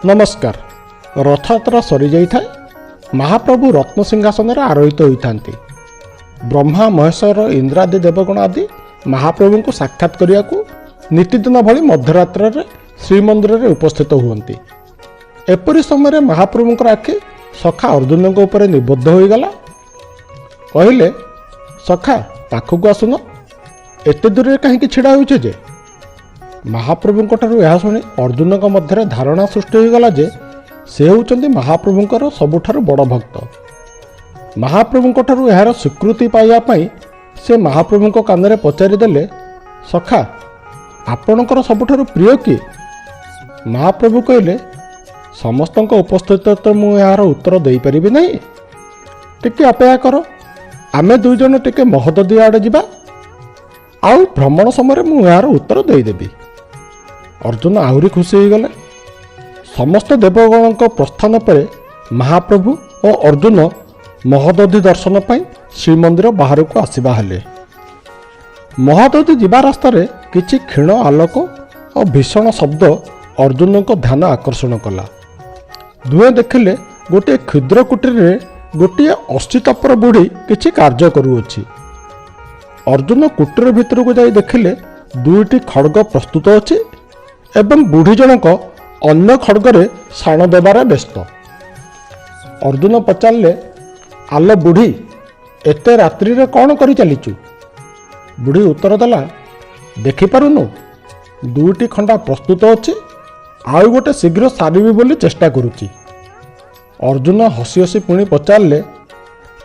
ନମସ୍କାର। ରଥଯାତ୍ରା ସରିଯାଇଥାଏ। ମହାପ୍ରଭୁ ରତ୍ନସିଂହାସନରେ ଆରୋହିତ ହୋଇଥାନ୍ତି। ବ୍ରହ୍ମା, ମହେଶ୍ୱର, ଇନ୍ଦ୍ରାଦି ଦେବଗଣ ଆଦି ମହାପ୍ରଭୁଙ୍କୁ ସାକ୍ଷାତ କରିବାକୁ ନିତିଦିନ ଭଳି ମଧ୍ୟରାତ୍ରରେ ଶ୍ରୀମନ୍ଦିରରେ ଉପସ୍ଥିତ ହୁଅନ୍ତି। ଏପରି ସମୟରେ ମହାପ୍ରଭୁଙ୍କର ଆଖି ସଖା ଅର୍ଜୁନଙ୍କ ଉପରେ ନିବଦ୍ଧ ହୋଇଗଲା। କହିଲେ, ସଖା, ପାଖକୁ ଆସୁନ, ଏତେ ଦୂରରେ କାହିଁକି ଛିଡ଼ା ହୋଇଛ ଯେ? ମହାପ୍ରଭୁଙ୍କ ଠାରୁ ଏହା ଶୁଣି ଅର୍ଜୁନଙ୍କ ମଧ୍ୟରେ ଧାରଣା ସୃଷ୍ଟି ହୋଇଗଲା ଯେ ସେ ହେଉଛନ୍ତି ମହାପ୍ରଭୁଙ୍କର ସବୁଠାରୁ ବଡ଼ ଭକ୍ତ। ମହାପ୍ରଭୁଙ୍କ ଠାରୁ ଏହାର ସ୍ୱୀକୃତି ପାଇବା ପାଇଁ ସେ ମହାପ୍ରଭୁଙ୍କ କାନରେ ପଚାରିଦେଲେ, ସଖା, ଆପଣଙ୍କର ସବୁଠାରୁ ପ୍ରିୟ କିଏ? ମହାପ୍ରଭୁ କହିଲେ, ସମସ୍ତଙ୍କ ଉପସ୍ଥିତ ତ ମୁଁ ଏହାର ଉତ୍ତର ଦେଇପାରିବି ନାହିଁ। ଟିକେ ଅପେକ୍ଷା କର, ଆମେ ଦୁଇ ଜଣ ଟିକେ ମହୋଦଧି ଆଡ଼େ ଯିବା, ଆଉ ଭ୍ରମଣ ସମୟରେ ମୁଁ ଏହାର ଉତ୍ତର ଦେଇଦେବି। ଅର୍ଜୁନ ଆହୁରି ଖୁସି ହୋଇଗଲେ। ସମସ୍ତ ଦେବଗଣଙ୍କ ପ୍ରସ୍ଥାନ ପରେ ମହାପ୍ରଭୁ ଓ ଅର୍ଜୁନ ମହୋଦଧି ଦର୍ଶନ ପାଇଁ ଶ୍ରୀମନ୍ଦିର ବାହାରକୁ ଆସିବା ହେଲେ। ମହୋଦଧି ଯିବା ରାସ୍ତାରେ କିଛି କ୍ଷୀଣ ଆଲୋକ ଓ ଭୀଷଣ ଶବ୍ଦ ଅର୍ଜୁନଙ୍କ ଧ୍ୟାନ ଆକର୍ଷଣ କଲା। ଦୁହେଁ ଦେଖିଲେ, ଗୋଟିଏ କ୍ଷୁଦ୍ର କୁଟୀରରେ ଗୋଟିଏ ଅଶୀତପର ବୁଢ଼ୀ କିଛି କାର୍ଯ୍ୟ କରୁଅଛି। ଅର୍ଜୁନ କୁଟୀର ଭିତରକୁ ଯାଇ ଦେଖିଲେ, ଦୁଇଟି ଖଡ଼ଗ ପ୍ରସ୍ତୁତ ଅଛି ଏବଂ ବୁଢ଼ୀ ଜଣକ ଅନ୍ୟ ଖଡ଼ଗରେ ଶାଣ ଦେବାରେ ବ୍ୟସ୍ତ। ଅର୍ଜୁନ ପଚାରିଲେ, ଆଲୋ ବୁଢ଼ୀ, ଏତେ ରାତ୍ରିରେ କ'ଣ କରି ଚାଲିଛୁ? ବୁଢ଼ୀ ଉତ୍ତର ଦେଲା, ଦେଖିପାରୁନୁ, ଦୁଇଟି ଖଣ୍ଡା ପ୍ରସ୍ତୁତ ଅଛି, ଆଉ ଗୋଟେ ଶୀଘ୍ର ସାରିବି ବୋଲି ଚେଷ୍ଟା କରୁଛି। ଅର୍ଜୁନ ହସି ହସି ପୁଣି ପଚାରିଲେ,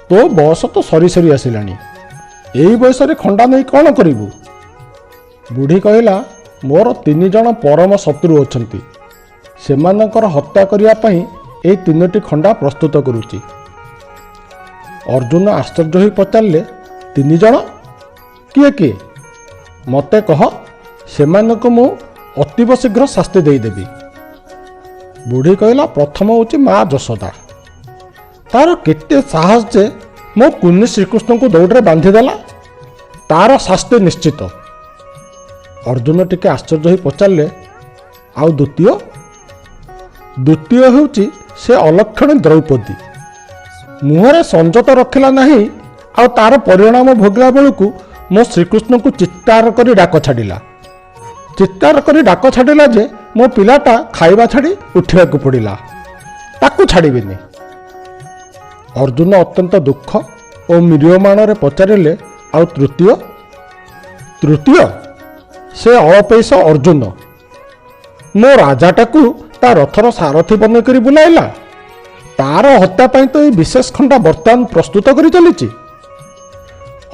ତୋ ବୟସ ତ ସରି ସରି ଆସିଲାଣି, ଏଇ ବୟସରେ ଖଣ୍ଡା ନେଇ କ'ଣ କରିବୁ? ବୁଢ଼ୀ କହିଲା, ମୋର ତିନି ଜଣ ପରମ ଶତ୍ରୁ ଅଛନ୍ତି, ସେମାନଙ୍କର ହତ୍ୟା କରିବା ପାଇଁ ଏଇ ତିନୋଟି ଖଣ୍ଡା ପ୍ରସ୍ତୁତ କରୁଛି। ଅର୍ଜୁନ ଆଶ୍ଚର୍ଯ୍ୟ ହୋଇ ପଚାରିଲେ, ତିନି ଜଣ କିଏ କିଏ, ମୋତେ କହ, ସେମାନଙ୍କୁ ମୁଁ ଅତୀବ ଶୀଘ୍ର ଶାସ୍ତି ଦେଇଦେବି। ବୁଢ଼ୀ କହିଲା, ପ୍ରଥମ ହେଉଛି ମା ଯଶୋଦା। ତାର କେତେ ସାହସ ଯେ ମୋ କୁନି ଶ୍ରୀକୃଷ୍ଣଙ୍କୁ ଦୌଡ଼ରେ ବାନ୍ଧିଦେଲା, ତାର ଶାସ୍ତି ନିଶ୍ଚିତ। ଅର୍ଜୁନ ଟିକେ ଆଶ୍ଚର୍ଯ୍ୟ ହୋଇ ପଚାରିଲେ, ଆଉ ଦ୍ୱିତୀୟ? ଦ୍ୱିତୀୟ ହେଉଛି ସେ ଅଲକ୍ଷଣୀ ଦ୍ରୌପଦୀ। ମୁହଁରେ ସଂଯତ ରଖିଲା ନାହିଁ, ଆଉ ତାର ପରିଣାମ ଭୋଗିଲା ବେଳକୁ ମୋ ଶ୍ରୀକୃଷ୍ଣଙ୍କୁ ଚିତ୍କାର କରି ଡାକ ଛାଡ଼ିଲା, ଚିତ୍କାର କରି ଡାକ ଛାଡ଼ିଲା ଯେ ମୋ ପିଲାଟା ଖାଇବା ଛାଡ଼ି ଉଠିବାକୁ ପଡ଼ିଲା। ତାକୁ ଛାଡ଼ିବିନି। ଅର୍ଜୁନ ଅତ୍ୟନ୍ତ ଦୁଃଖ ଓ ମ୍ରିୟମାଣରେ ପଚାରିଲେ, ଆଉ ତୃତୀୟ? ତୃତୀୟ ସେ ଅଳପେଇଶ ଅର୍ଜୁନ। ମୋ ରାଜାଟାକୁ ତା ରଥର ସାରଥି ବନେଇକରି ବୁଲାଇଲା। ତାର ହତ୍ୟା ପାଇଁ ତ ଏଇ ବିଶେଷ ଖଣ୍ଡା ବର୍ତ୍ତମାନ ପ୍ରସ୍ତୁତ କରି ଚାଲିଛି।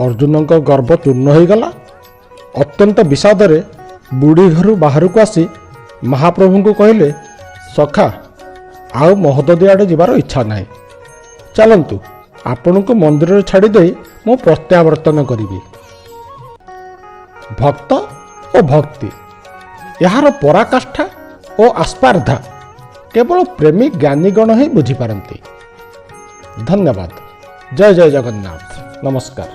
ଅର୍ଜୁନଙ୍କ ଗର୍ବ ଚୂର୍ଣ୍ଣ ହୋଇଗଲା। ଅତ୍ୟନ୍ତ ବିଷାଦରେ ବୁଢ଼ୀ ଘରୁ ବାହାରକୁ ଆସି ମହାପ୍ରଭୁଙ୍କୁ କହିଲେ, ସଖା, ଆଉ ମହୋଦଧି ଆଡ଼େ ଯିବାର ଇଚ୍ଛା ନାହିଁ। ଚାଲନ୍ତୁ, ଆପଣଙ୍କୁ ମନ୍ଦିରରେ ଛାଡ଼ିଦେଇ ମୁଁ ପ୍ରତ୍ୟାବର୍ତ୍ତନ କରିବି। ଭକ୍ତ ଓ ଭକ୍ତି, ଏହାର ପରାକାଷ୍ଠା ଓ ଆସ୍ପର୍ଦ୍ଧା କେବଳ ପ୍ରେମୀ ଜ୍ଞାନୀଗଣ ହିଁ ବୁଝିପାରନ୍ତି। ଧନ୍ୟବାଦ। ଜୟ ଜୟ ଜଗନ୍ନାଥ। ନମସ୍କାର।